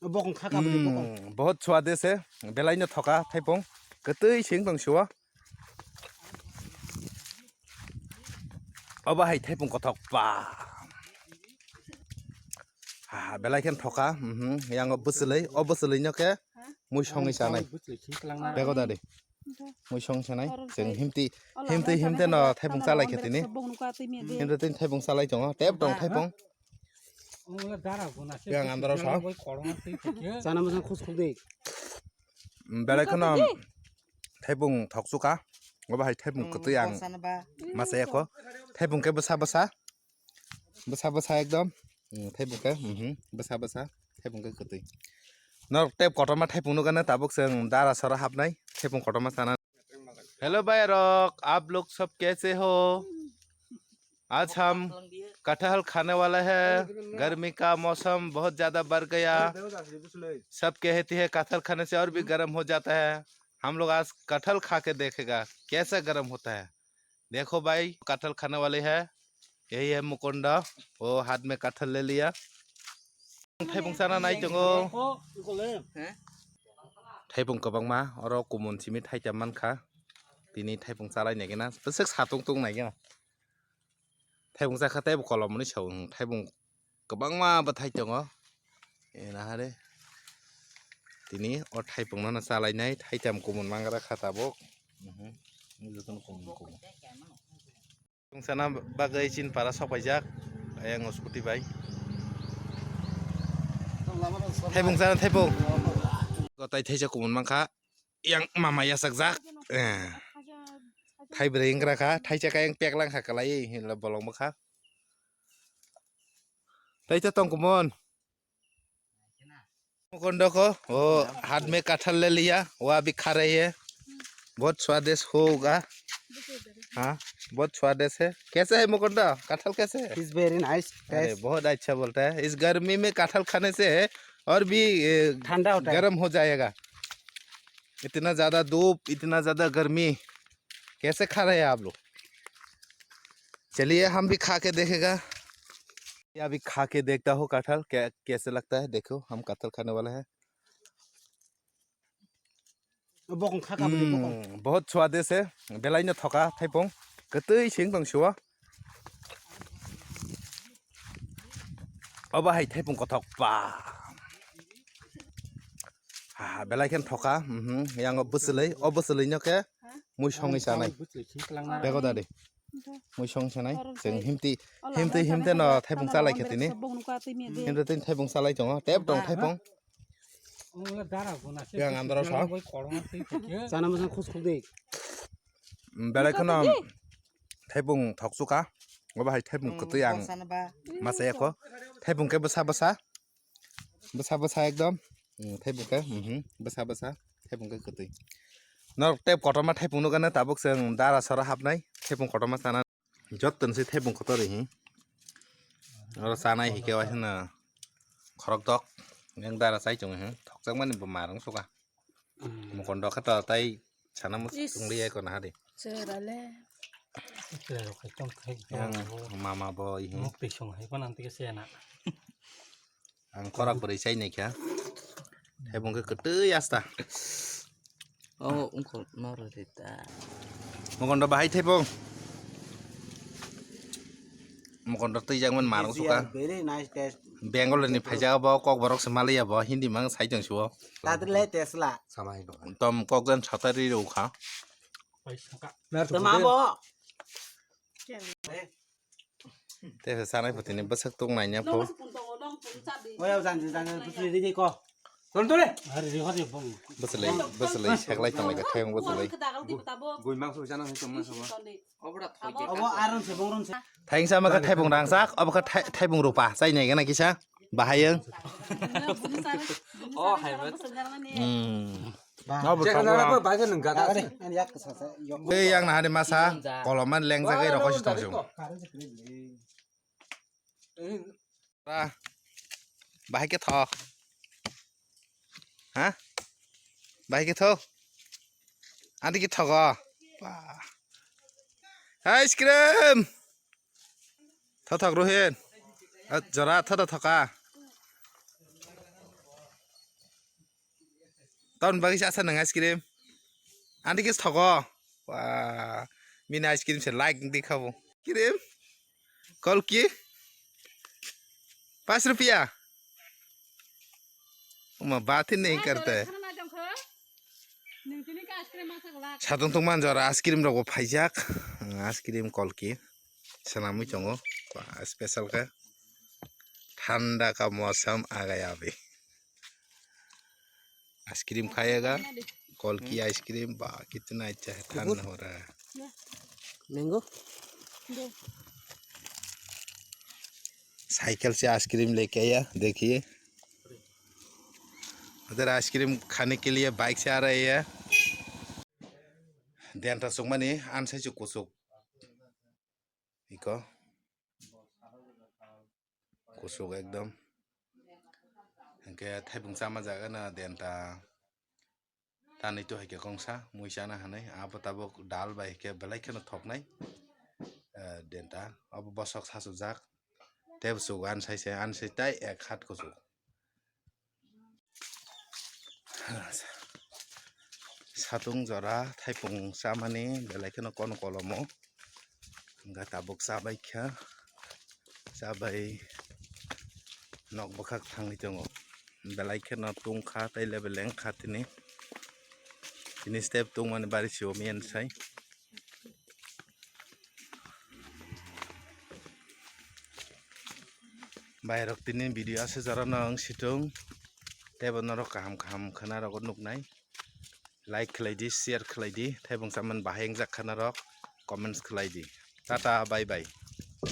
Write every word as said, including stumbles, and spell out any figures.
Bokong kha kabri bokong. Hmm, bahut swades hai. Belai no thoka thaipung. Kwtwi sing tong siwa. Obo hai thaipung kothok pa. Ha, belai khen thoka. Mhm, yang o bwswlwi, o bwswlwi no khe mui songwi chanai. Bego dadi. Mui song chanai. Chwng himti, himti, himti no thaipung chalai khe tini. Himti tini thaipung chalai tongo. Tep tong thaipung. Yang andro sa. Chana mosang khus khuk di. Belai kheno thaipung thok chuka. Obo hai thaipung kwtwi ang masa yako. Thaipung khe bwsa bwsa. Bwsa bwsa ekdom. Hmm, thaipung khe, mhm, bwsa bwsa. Thaipung khe kwtwi. Norok tep kotorma thaipung nukha na tabuk chwng dara sora hapnai. Thaipung kotorma chana. Hello भाई लोग, आप लोग सब कैसे हो? आज हम कटहल खाने वाला है। गर्मी का मौसम बहुत ज्यादा बढ़ गया। सब कहती है कटहल खाने से और भी गर्म हो जाता है। हम लोग आज कटहल खा के देखेगा कैसा गर्म होता है। देखो भाई, कटहल खाने वाले हैं। यही है मुकुंदा, वो हाथ में कटहल ले लिया। Thaipung chana nai tongo. Thaipung kwbangma, oro kumun simi thaita mankha. Tini thaipung chalai nai gana, bwswk satung tung nai gana. Thaipung chakha tei bo kolom ni sao, thaipung kwbangma bwthai tongo. E nahare. Tini o thaipung no chalainai, thaitam kumun mangra kha tabuk. Mhm. Jotono kumun kumun. Thaipung chana bagwi chini para sok paijak. Ayang o scooty bai. Thaipung chana thaipung. Kotai thaisa kumun mankha. Yang mama yasakjak. Eh. Thai bwrwi wngkra kha, thaisa khe yang pek lang kha kwlaiwi, hinla bolong bwkha. Tei to tong kumon. Mukondo ko, o, hath mein kathal le liya, wo abhi kha rahi hai. Bahut swades hoga. हाँ, बहुत स्वादिष्ट है। कैसे है मुकुंदा? कटहल कैसे है? It's very nice. अरे, बहुत अच्छा बोलता है। इस गर्मी में कटहल खाने से और भी, ए, ठंडा होता है। गर्म हो जाएगा। इतना ज्यादा धूप, इतना ज्यादा गर्मी, कैसे खा रहे हैं आप लोग? चलिए, हम भी खा के देखेगा। ये अभी खा के देखता हूँ कटहल, क्या, कैसे लगता है। देखो, हम कटहल खाने वाला है। Bokong kha kabri bokong. Hmm, बहुत स्वादिष्ट है। Belai no thoka thaipung. Kwtwi sing tong siwa. Obo hai thaipung kothok pa. Ha, belai khen thoka. Mhm, yang o bwswlwi, o bwswlwi no khe mui songwi chanai. Bego dadi. Mui song chanai. Chwng himti, himti, himti no thaipung chalai khe tini. Himti tini thaipung chalai tongo. Tep tong thaipung. Yang andro sa. Chana mosang khus khuk di. Belai kheno thaipung thok chuka. Obo hai thaipung kwtwi ang masa yako. Thaipung khe bwsa bwsa. Bwsa bwsa ekdom. Hmm, thaipung khe, mhm, bwsa bwsa. Thaipung khe kwtwi. Norok tep kotorma thaipung nukha na tabuk chwng dara sora hapnai. Thaipung kotorma chana. Jottoni se thaipung kotor hi. Oro chanai hi khe waisa na khorok dok. Yang dara chai chong hi. Thokjak mani bo marung suka. Mukon dok khe to tai sana mo chungli ya ko na hari. Cherale. Yang mama bo hi. Muk pisong hai ko nanti ke sena. Ang korak bwrwi chai naikha. Thaibung khe kwtwi asta. Oh, ungkol noro rita. Mokondo bahai thaibung. Mokondo twijak man marung suka. Very nice taste. Bengal ni phaijak bo kok borok se maliya bo Hindi mang sai tong suo. Tadle tesla. Samai ko. Tom kok jan satari rukha. Tama bo. Te se sanai phatini bwswk tung nai nya pho. Oya janji janji putri ri ko. Ton tole. Bwswlai, bwswlai, seklai tonglai khe thayung bwswlai. Goi mangso jana hai tongma sabo. Obo aron se bongron se. Thayung sama khe thaibung rangsak, obo khe thai-, thaibung rupa, chai nai gana kisa. Bahayung. Oh, hai bet. Hmm. Ba. Obo je thok kana ura. Ba je nung gada. Ani yak sa sa. Ei, yang nahani masa, koloman lengjak ei rokoi si tong sung. Ra. Bahai khe tho. Ha? Bahai khe tho. Adi khe thogo. Ba. Ice cream. Tho thok Rohin. Ah, jora tho tho thoka. Ton bagwi chasa nang ice cream. Andi kis thogo. Wah, mina ice cream se like di khabo. Cream. Kolki. Pas rupiya. Uma batin nahi karta hai. Satung tungman jora ice cream rok bo phaijak. Ice cream Kolki. Sanamwi tongo. Wah, special khe. Thanda ka mosam a gaya abhi. Ice cream khayega. Kolki ice cream ba kitna acha hai, than ho raha hai. Mango. Cycle se ice cream leke aya, dekhiye. Udhar ice cream khane ke liye bike se aa rahe hai. Denta sukmani ansai se kuchuk. Iko. Kuchuk ekdom. Hingke thaipung chama jaga na denta. Tanwi to haike kongsa, mui chana hanai. Abo tabuk dal bai haike belai kheno thoknai. Eh, denta. Abo bosok sachujak. Tei bo chugo ansai se, ansai tai ek hat kuchuk. Satung jora thaipung chamani belai kheno kono kolomo. Hingke tabuk chabai kha, chabai nok bwkhak thangwi tongo. Belai kheno tungkha tei lebeleng kha tini. Tini step tungmani bari sio miyan sai. Bai rok tini video aswk jora no wng situng. Tei bo norok kaham kaham khwna rogo nuknai. Like khlai di, share khlai di. Thaibung chaman bahai wngjak khwna rok comments khlai di. Tata, bye bye.